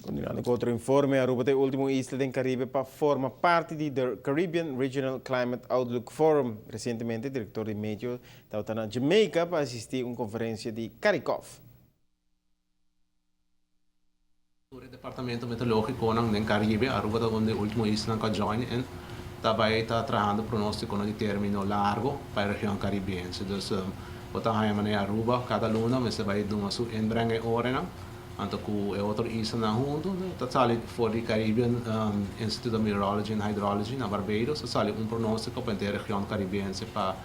Continuando cu otro informe, Aruba ta e ultimo isla den Caribe pa forma parti di The Caribbean Regional Climate Outlook Forum. Recientemente, director di Meteo tabata na Jamaica pa asisti un conferencia di CARICOF. Tur e departamento meteorologiconan den Caribe, Aruba ta un di e ultimo islanan cu a join en ta bay ta trahando pronosticonan di termino largo pa e region Caribense. Dus bo ta haya manera Aruba cada luna mester bay duna su inbreng e orenan, anto cu e otro islanan hunto ta sali for di Caribbean Institute of Meteorology and Hydrology na Barbados ta sali un pronostico pa henter e region Caribense pa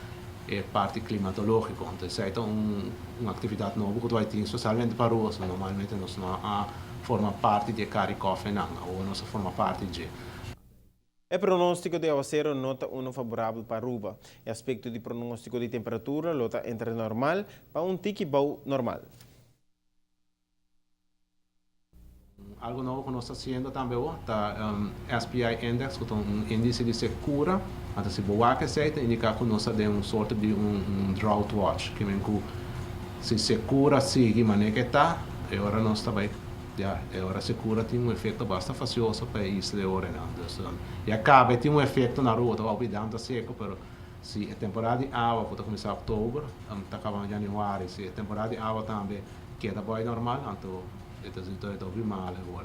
e parti klimatológiko. Anto esei ta un un aktividat nobo ku ta bai tin spesialmente pa Aruba, so normalmente nos no a forma parti di e Caricofenan, awor nos a forma parti dje. E pronóstiko di awasero no ta uno faborabel pa Aruba. E aspekto di pronóstiko di temperatura lo ta entre normal pa un tiki bou normal. Algo nobo ku nos ta hasiendo tambe awor ta SPI Index ku ta un indise di sekura. Anto si bo wak esei ta indiká ku nos ta den un sorto di un drought watch. Ke men ku si sekura sigui manera ke ta, e ora nos ta bai ya e ora sekura tin un efekto basta fasioso pa e isla e ora nan. Dus ya kaba e tin un efekto na Aruba ta hopi dam ta seko pero si e temporada di awa ku ta kuminsá oktober ta kaba yanüari si e temporada di awa tambe keda bai normal anto e ta sinti e ta hopi mal awor.